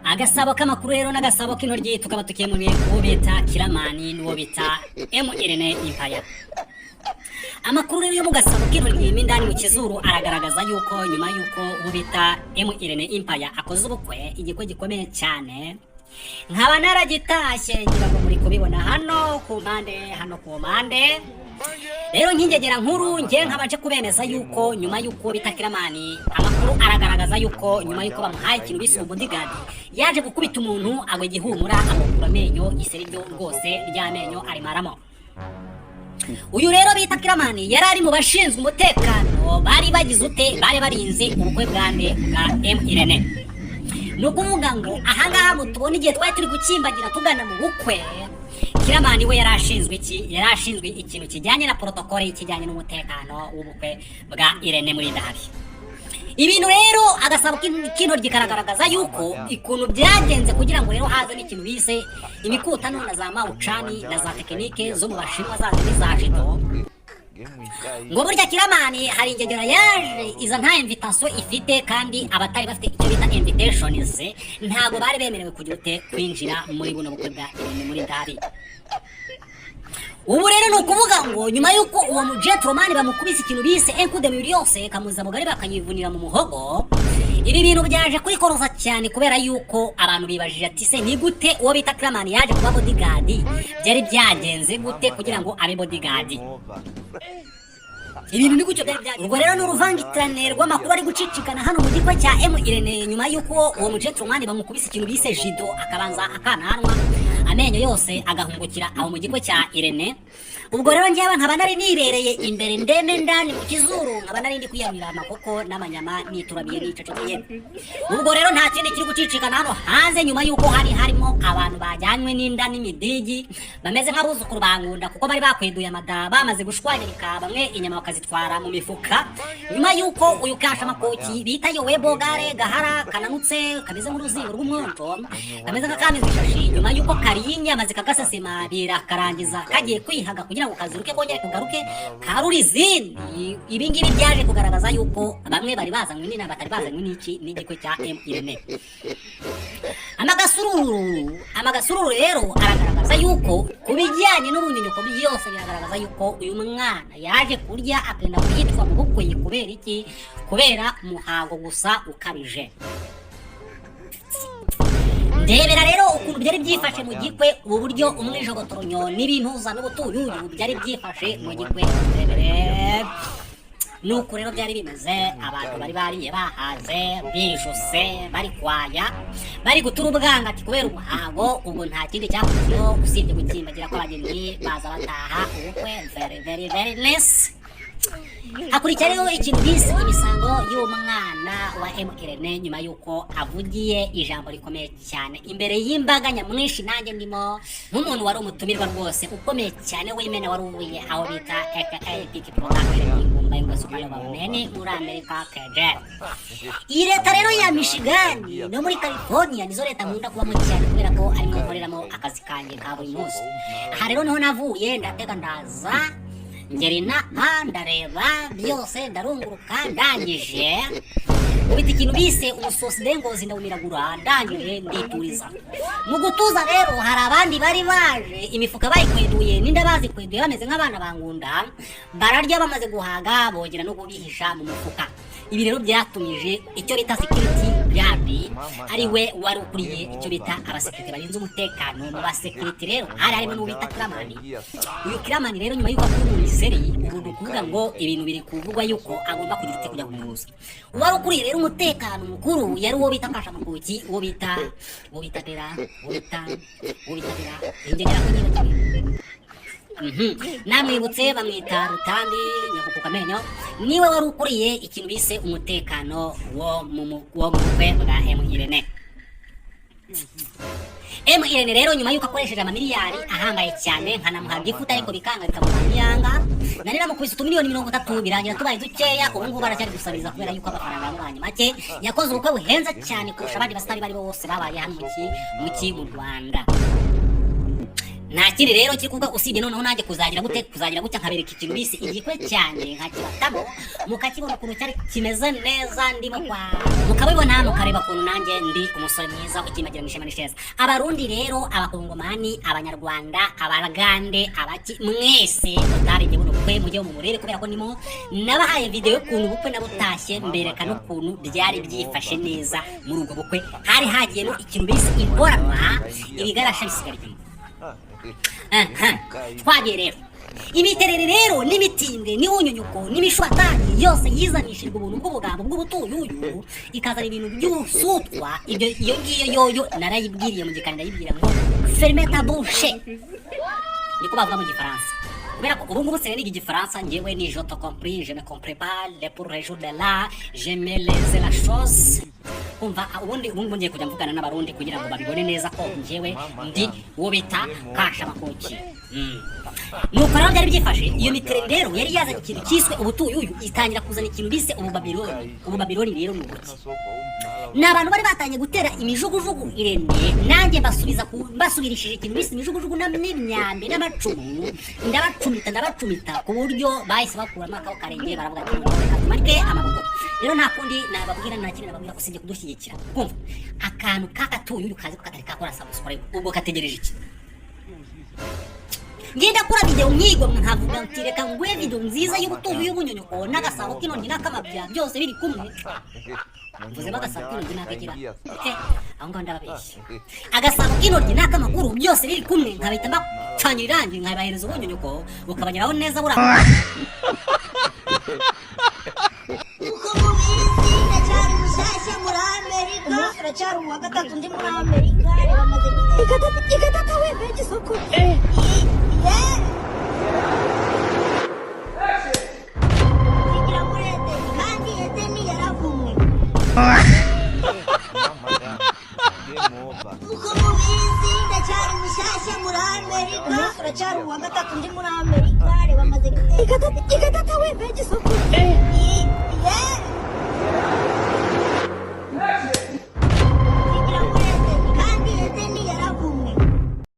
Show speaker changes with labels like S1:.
S1: Agasabo k'amakuru rero n'agasabo k'intoryi, tukaba tukemuye uwo bita Kiramani n'uwo bita M Irene Impaya. Amakuru rero yo mu gasabo k'intoryi mo indani mu kizuru aragaragaza yuko nyuma yuko uwo bita M Irene Impaya akoze ubukwe, igikwe gikomeye cyane, nkaba naragitashye, ngira ngo muri kubibona hano ku mpande, hano ku mpande. Rero nk'ingegera nkuru nge nkabanje kubemeza yuko nyuma yuko bita Kiramani, amakuru aragaragaza yuko nyuma yuko bamuhaye ikintu bise ububodyguard, yaje gukubita umuntu agwa igihumura, amukura amenyo, iseri ryo rwose ry'amenyo arimaramo. Uyu rero bita Kiramani yari ari mu bashinzwe umutekano bari bagize ute, bari barinze ubukwe bwa nde? Bwa M Irene. Ni ukuvuga ngo ahangaha mutubona, igihe twari turi gukimbagira tugana mu bukwe, Kiramani we yari ashinzwe iki? Yari ashinzwe ikintu kijyanye na protocole, kijyanye n'umutekano w'ubukwe bwa Irene muri Ndahabi. Ibintu rero, agasabo k'intoryi karagaragaza yuko ukuntu byagenze kugira ngo rero haze n'ikintu bise imikutano na za mawucani na za tekinike zo mu Bashinwa, zazi n'iza judo. Ngo burya Kiramani hari ingegera yaje iza nta invitation ifite, kandi abatari bafite icyo bita invitations ntabwo bari bemerewe kugira ute? Kwinjira muri buno bukwe bwa Irene muri Ndahabi. Ubu rero ni ukuvuga ngo nyuma y'uko uwo mu gentleman bamukubise ikintu bise un coup de millions, kamuza mugari bakayivunira mu muhogo, ibi bintu byaje kwikoroza cyane, kubera yuko abantu bibajije ati: "Se ni gute uwo bita Kiramani yaje kuba bodyguard? Byari byagenze gute kugira ngo abe bodyguard?" Ibintu ni gutyo byari byagenze. Ubwo rero ni uruvangitirane rw'amakuru ari gucicikana hano mu gikwe cya M Irene, nyuma y'uko uwo mu gentleman bamukubise ikintu bise judo, akabanza akananwa, amenyo yose agahungukira aho mu gikwe cya Irene. Ubwo rero njyewe nkaba nari nibereye imbere ndeme ndani mu kizuru, nkaba nari ndi kwiyamira amakoko n'amanyama, niturabiye, nicecekeye. Ubwo rero nta kindi kiri gucicikana hano hanze, nyuma y'uko hari harimo abantu bajyanywe n'inda n'imidigi, bameze nk'abuzukuru ba Ngunda, kuko bari bakweduye amada, bamaze gushwanyarika, bamwe inyama bakazitwara mu mifuka, nyuma y'uko uyu kasha amakoki bita Yowe Bogare gahara kananutse, kameze nk'uruzingo rw'umwonjo, kameze nk'akamize ishashi, nyuma y'uko kariye inyama zikagasesema, birakarangiza kagiye kwihaga kugira ngo kaziruke kongere kugaruke karura izindi. Ibi ngibi byaje kugaragaza yuko bamwe bari bazanywe n'inama, batari bazanywe n'iki? N'igikwe cya M Irene. Amagasururu rero aragaragaza yuko ku bijyanye n'ubunyonyoko byose biragaragaza yuko uyu mwana yaje kurya akenda kuyitwa mu bukwe. Kubera iki? Kubera umuhango gusa ukabije. Ndebera rero ukuntu byari byifashe mu gikwe, ubu buryo umwijogotoronyo n'ibintuza n'ubutuyuyu byari byifashe mu gikwe. Ndebere nuko rero byari bimeze. Abantu bari bariye bahaze, bijuse, bari kwaya, bari gutura ubwangati kubera umuhango. Ubwo nta kindi cyakurikiyeho usibye gukimbagira kw'abageni baza bataha ubukwe. Very very very nice. Hakurikiraho ikintu bise imisango y'umwana wa M Irene, nyuma y'uko avugiye ijambo rikomeye cyane imbere y'imbaga nyamwinshi, nanjye ndimo nk'umuntu wari umutumirwa rwose ukomeye cyane w'imena, wari uvuye aho bita aka Big Production, ingumba y'ingosukano bamene muri Amerika keje. Iyi leta rero ya Michigan no muri California nizo leta nkunda kubamo cyane, kubera ko arimo nkoreramo akazi kanjye ka buri munsi. Aha rero niho navuye, ndatega, ndaza, ngera inaha, ndareba byose, ndarunguruka, ndangije ubita ikintu bise umusosi dengozi, ndawumiragura, ndangije ndituriza. Mu gutuza rero, hari abandi bari baje imifuka bayikweduye n'inda bazikweduye, bameze nk'abana bangunda, bararya, bamaze guhaga bongera no kubihisha mu mufuka. Ibi rero byatumije icyo bita security guard, ari we wari ukuriye icyo bita abasekirite barinze umutekano. Mu basekirite rero hari harimo n'uwo bita Kiramani. Uyu Kiramani rero, nyuma y'uko akuye mu miseri, ubu ni ukuvuga ngo ibintu biri kuvugwa yuko agomba kugira ute? Kujya kumuhuza. Uwari ukuriye rero umutekano mukuru yari uwo bita Kashamukuki, uwo bita Dera, uwo bita Dera ingegera ko nibagiwe. Namwibutse, bamwita Rutambi Nyakukuka Amenyo, niwe wari ukuriye ikintu bise umutekano wo mu bukwe bwa M Irene. M Irene rero, nyuma y'uko akoresheje amamiliyari ahambaye cyane, nkanamuha gifuta ariko bikanga, bikamuha iyanga, nari namukubise utumiliyoni 30, birangira tubaye dukeya. Ubu ngubu aracyari gusabiriza kubera yuko amafaranga yamubanye make. Yakoze ubukwe buhenze cyane kurusha abandi basitari bari bose babaye hano mu ki mu Rwanda. Nta kindi rero kiri kuvuga usibye noneho nanjye kuzagira gute, kuzagira gutya nkabereka ikintu bise igikwe cyanjye, nkakibatamo mukakibona ukuntu cyari kimeze neza, ndimo kwa mukabibona, mukareba ukuntu nanjye ndi umusore mwiza ukimagira mu ishema n'isheza. Abarundi rero, Abakongomani, Abanyarwanda, Abagande, abaki mwese mutarebye buno bukwe, mujye mu murebe, kubera ko nimo nabahaye video y'ukuntu ubukwe nabutashye, mbereka n'ukuntu byari byifashe neza muri ubwo bukwe. Hari hagiyemo ikintu bise inkoranwa, ibigarasha bisigara inyuma. Aha, twagiye rero. Imiterere rero n'imitimbwe n'ibunyunyuko n'imishwatani yose yizanishijwe ubuntu bw'ubugambo bw'ubutuyuyu, ikazana ibintu by'ubusutwa. Ibyo iyo ngiyo yoyo narayibwiriye mu gikari, ndayibwira ngo "Ferme ta bouche", niko bavuga mu Gifaransa, kubera ko ubu ngubu nsigaye niga Igifaransa. Njyewe ni "Je te compris, je ne comprends pas le pour le jour de là, je me laisse la chose". Kumva ubundi ubu ngubu ngiye kujya mvugana n'Abarundi kugira ngo babibone neza ko njyewe ndi uwo bita Kashamakoki. Nuko rero byari byifashe. Iyo miterere rero yari yazanye ikintu cyiswe ubutuyuyu, itangira kuzana ikintu bise Ububabiloni. Ububabiloni rero ni ubuki? Ni abantu bari batangiye gutera imijugujugu irende, nanjye mbasubiza ku mbasubirishije ikintu bise imijugujugu n'imyambi n'amacumu, ndabacumita, ndabacumita ku buryo bahise bakuramo akabo karenge, baravuga ati "Noneho reka tumanike amaboko." Rero nta kundi nababwira, nta kindi nababwira usibye kudushyigikira. Kumva akantu k'akatuyuyu kazi ko katari kakora subscribe, ubwo kategereje iki? Ngenda kora video nkigomwa, nkavuga nti reka nguhe video nziza y'ubutuyu, y'ubunyunyuko n'agasabo k'inongi n'akamabya, byose biri kumwe. Mvuzemo agasabo k'inongi n'akakira, aho ngaho ndababeshya. Agasabo k'intoryi n'akamakuru byose biri kumwe, nkabahita mbacanyira irangi, nkabahereza ubunyunyuko bukabageraho neza buriya.
S2: Uko mubizi, ndacyari mushyashya muri Amerika. Umunsi uracyari uwa gatatu ndi muri Amerika. Reba amaze guteka igatata we, mbega isoko ye. Zigira muri Edeni, kandi Edeni yaravumwe. Uko mubizi, ndacyari mushyashya muri Amerika. Umunsi uracyari uwa gatatu ndi muri Amerika. Reba amaze guteka igatata we, mbega isoko.